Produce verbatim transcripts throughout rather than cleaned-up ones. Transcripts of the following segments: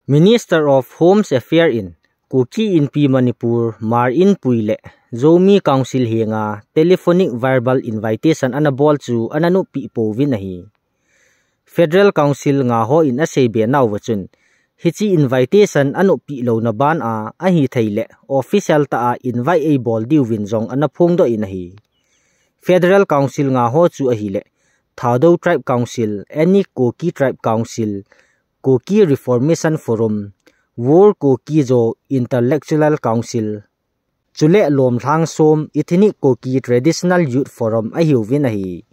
Minister of Home Affairs in Kuki Inpi Manipur Mar Inpui le Zomi Council henga telephonic verbal invitation ana bol chu ana noppi pouvin ahi. Federal Council nga ho in asei be nauva chun, hiche invitation anoppi louna ban a, ahithei le official tah a invite eibol diuvin jong ana phongdoh in ahi. Federal Council nga ho chu ahile, Thadou Tribe Council, Ethnic Kuki Tribe Council, Kuki Reformation Forum, World Kuki Zo Intellectual Council, chule Lomlhang Som Ethnic Kuki Traditional Youth Forum ahiuvin ahi.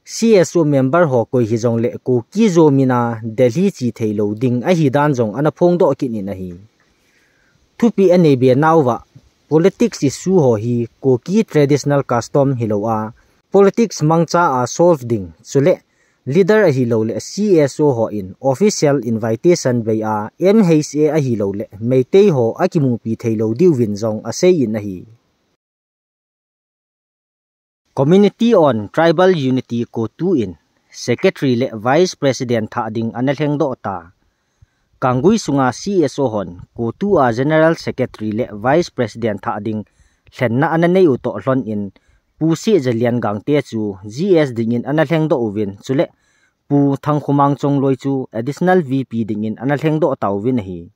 C S O member ho koi hijongle Kuki Zo mina Delhi che theilou ding ahi dan jong ana phongdoh kit in ahi. Thupi anei be nauva, politics issue ho hi Kuki traditional custom hilou a, politics mangcha a solve ding, chule leader ahilou le C S O ho in official invitation bei a M H A ahilou le Meitei ho akimupi theilou diuvin jong asei in ahi. Committee on Tribal Unity CoTU in Secretary le Vice President thah ding ana lhengdoh ta. Kanggui sunga C S O hon CoTU a General Secretary le Vice President thah ding lhenna ana nei u toh lhon in Pu Sehjalian Gangte chu G S dingin ana lhengdoh uvin chule Pu Thangkhomang Chongloi chu Additional V P dingin ana lhengdoh tauvin ahi.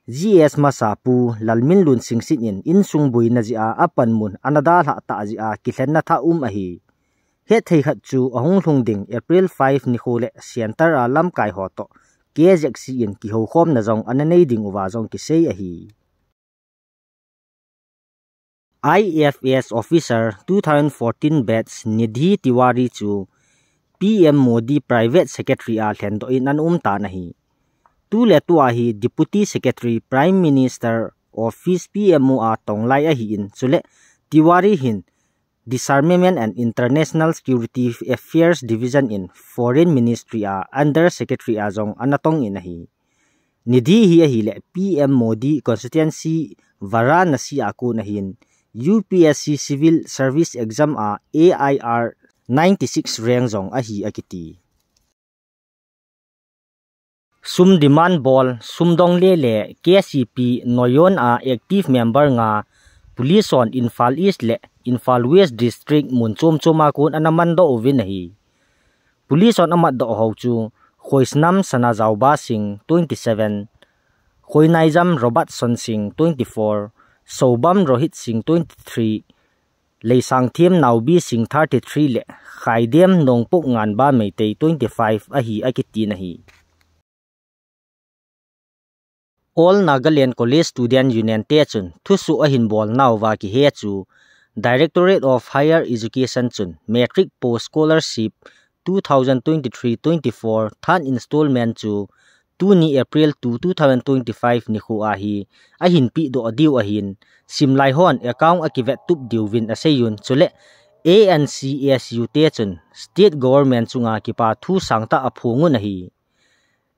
G S masa Pu Lalminlun Singsit in insung boina jeh a apanmun ana dalhah tah jeh a kilhenna thah um ahi. Hetthei khat chu ahung lhung ding April five nikho le Centre a lamkai ho toh K Z C in kihoukhomna jong ana nei ding uva jong kisei ahi. I F S officer two thousand fourteen batch Nidhi Tiwari chu P M Modi private secretary a lhendoh in ana um tan ahi. Tuletua hi Deputy Secretary Prime Minister Office P M O a tonglai ahin chule Tiwari hin Disarmament and International Security Affairs Division in Foreign Ministry a Under Secretary a jong ana tong in ahi. Nidhi hi ahile P M Modi constituency Varanasi a kon ahin U P S C Civil Service Exam a A I R ninety six rank jong ahi akiti. Sum demand bol, sum dong le le K C P Noyon a active member nga police hon Imphal East le Imphal West District mun chom chom a kon ana mandoh uvin ahi. Police hon amatdoh ho chu Khoisnam Sanajaoba Singh, twenty seven, Khoinaijam Robertson Singh, twenty four, Sobam Rohit Singh, twenty three, Leisangthem Naobi Singh, thirty three le Khaidem Nongpok Nganba Meitei, twenty five ahi akitin ahi. All Nagaland College Student Union te chun thusoh ahin bol nauva kihe chu Directorate of Higher Education chun Matric Post Scholarship two thousand twenty-three twenty-four third installment chu tuni April two, two thousand twenty-five nikho a hi ahin pedoh diu ahin, simlai hon account akivet tup diuvin aseiyun, chule A N C S U te chun state government chunga kipa thu sangtah aphongun ahi.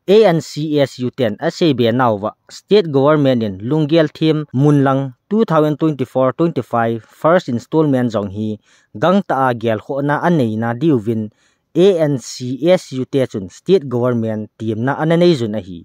A N C S U ten asei be nauva, state government in lunggel them mun lang two thousand twenty-four twenty-five first installment jong hi gangtah a gelkhohna aneina diuvin A N C S U te chun state government temna ana neiyun ahi.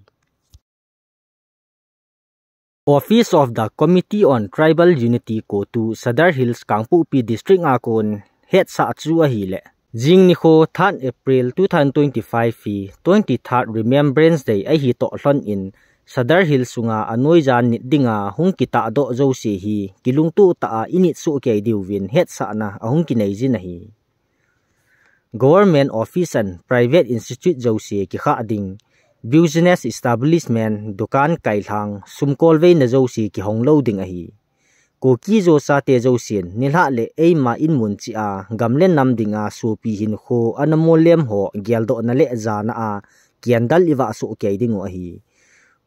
Office of the Committee on Tribal Unity CoTU Sadar Hills Kangpokpi District a kon hetsah chu ahile, jing nikho third April two thousand twenty-five hi twenty-third Remembrance Day ahi toh lhon in Sadar Hills sunga anoijan nit dinga hung kitahdoh jouse hi kilungtoh tah a init soh kei diuvin hetsahna ahung kineijin ahi. Government office and private institute jouse kikhah ding, business establishment, dukan kailhang, sumkolveina jouse kihong lou ding ahi. Kuki Zo chate jousen nilhah le eima inmun cheh a gam le nam dinga sopi hinkho ana mollem ho geldohna le jana a candle ivah soh kei diu ahi.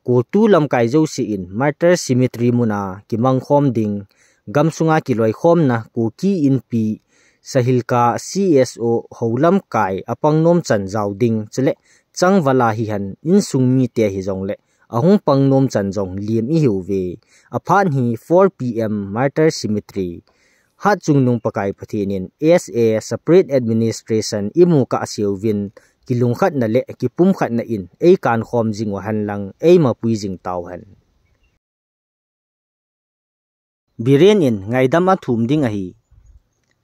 CoTU lamkai jouse in Martyr Cemetery muna kimangkhom ding, gamsunga kiloikhomna Kuki Inpi, Sahilka C S O ho lamkai apangnom chan jao ding, chule changval a hihen insung mite hijongle ahung pangnom chan jong lem ihiuve. Aphat hi four P M Martyr Cemetery. Hatchungnung Pakai Pathen in S A separate administration imu kahseuvin, kilungkhatna le kipumkhatna in eikankhom jing uhen lang eimapui jing tauhen. Biren in ngaidam athum ding ahi.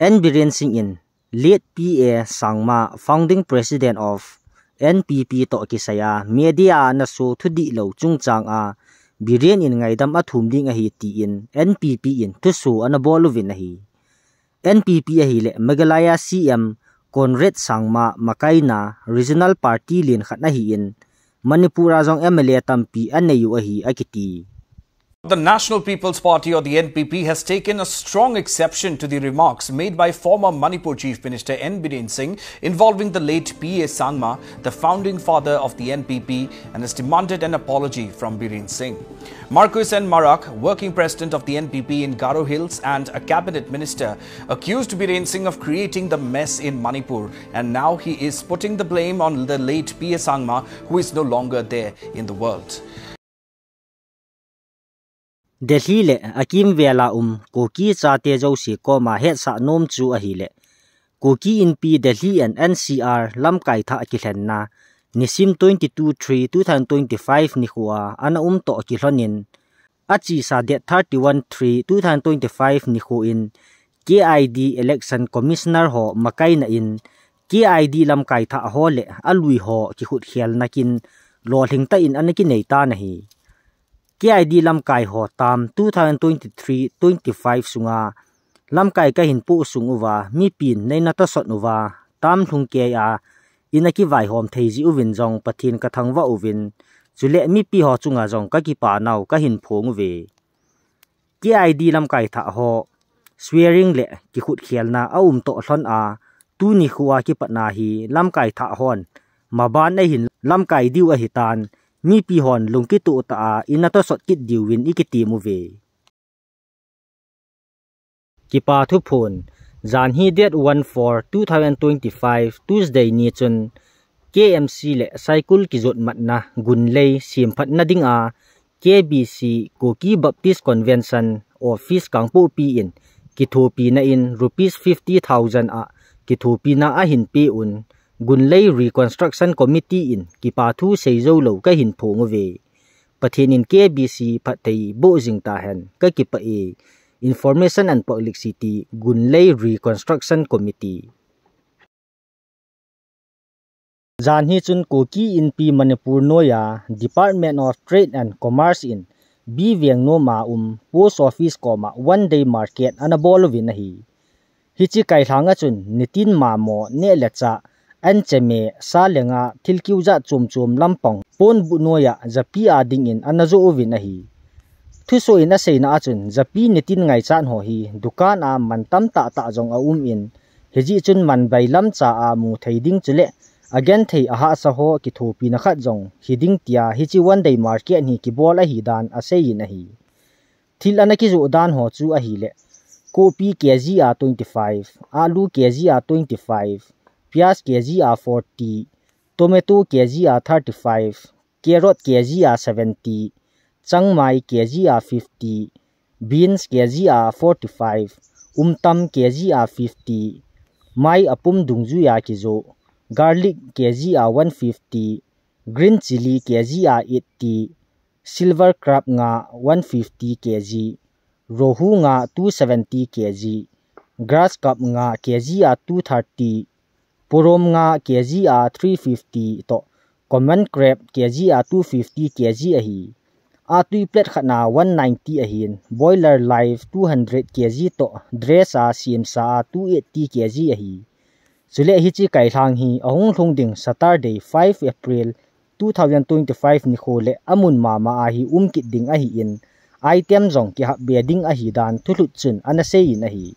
N Biren Singh in late P A Sangma, founding president of N P P toh kisaiya media a anaso thudihlou chungchang a Biren in ngaidam athum ding ahi tin N P P in thuso anabol uvin ahi. N P P ahileh Meghalaya C M Conrad Sangma makaina regional party len khat ahin, Manipur a jong M L A tampi anei u ahi akiti. The National People's Party, or the N P P, has taken a strong exception to the remarks made by former Manipur Chief Minister N Biren Singh involving the late P A Sangma, the founding father of the N P P, and has demanded an apology from Biren Singh. Marcuise N Marak, working president of the N P P in Garo Hills and a cabinet minister, accused Biren Singh of creating the mess in Manipur, and now he is putting the blame on the late P A Sangma, who is no longer there in the world. Delhi le akimvel a um Kuki chate jouse koma hetsah nom chu ahileh, Kuki Inpi Delhi and N C R lamkai thah kilhenna nisim twenty-two three two thousand twenty-five nikho a ana um toh kilhonin, achesa date thirty-one three two thousand twenty-five nikho in K I D Election Commissioner ho makaina in K I D lamkai thah ho le alui ho kikhutkhelna kin lolhing tah in ana kinei tan ahi. K I D lamkai ho term two thousand twenty-three twenty-five sunga lamkai kahin poh sung uva mipin neina tosot uva term lhung keiya ina kivaihom thei jeh uvin jong Pathen kathangvah uvin, chule mipi ho chunga jong kakipa nau kahin phong uve. K I D lamkai thah ho swearing le kikhutkhelna aum toh lhon a, tuni nikho a kipat na hi lamkai thah hon maban ahin lamkai diu ahitan, mipi hon lungkitoh tah a ina tosot kit diuvin ikitem uve. Kipa thuphon. Janhi date one four two thousand twenty-five Tuesday ni chun K M C le Saikul kijotmatna Gunlei semphatna dinga K B C Kuki Baptist Convention Office Kangpokpi in kithopina in rupees fifty thousand a kithopina ahin pe un, Gunlei Reconstruction Committee in kipa thu seijou lou kahin phong uve. Pathen in K B C phatthei boh jing tahen, kakipah e. Information and Publicity, Gunlei Reconstruction Committee. Janhi chun Kuki Inpi Manipur noiya Department of Trade and Commerce in B Vengnom a um Post Office koma one day market ana bol uvin ahi. Hiche kailhang a chun nitin mamo, neh le chah, ancheme, sa le nga, thil kiu jat chom chom lampang ponbuh noiya japi a dingin ana joh uvin ahi. Thusoh in aseina a chun japi nitin ngaichat ho hi dukan a man tamtah tah jong aum in, hijeh chun man bailam cha a mu thei ding chule agenthei ahahsa ho kithopina khat jong hiding tia hiche one day market hi kibol ahi dan aseiyin ahi. Thil ana kijoh dan ho chu ahileh, kopi K G a twenty-five, alu K G a twenty-five, piyaj K G a forty, tomato K G a thirty-five, carrot K G a seventy, changmai K G a fifty, beans K G a forty-five, umtam K G a fifty, mai apum dungjui a kijoh, garlic K G a one fifty, green chilli K G a eighty, silver crab nga one fifty K G, rohu nga two seventy K G, grass carp nga K G a two thirty, porom nga K G a three fifty toh, common crab K G a two fifty K G ahi. Atui plate khat na one ninety ahin, boiler live two hundred K G toh, dress a semsa a two eighty K G ahi. Chule hiche kailhang hi ahung lhung ding Saturday five April two thousand twenty-five nikho le amun mama a hi um kit ding ahin, item jong kihap be ding ahi dan thulhut chun ana seiyin ahi.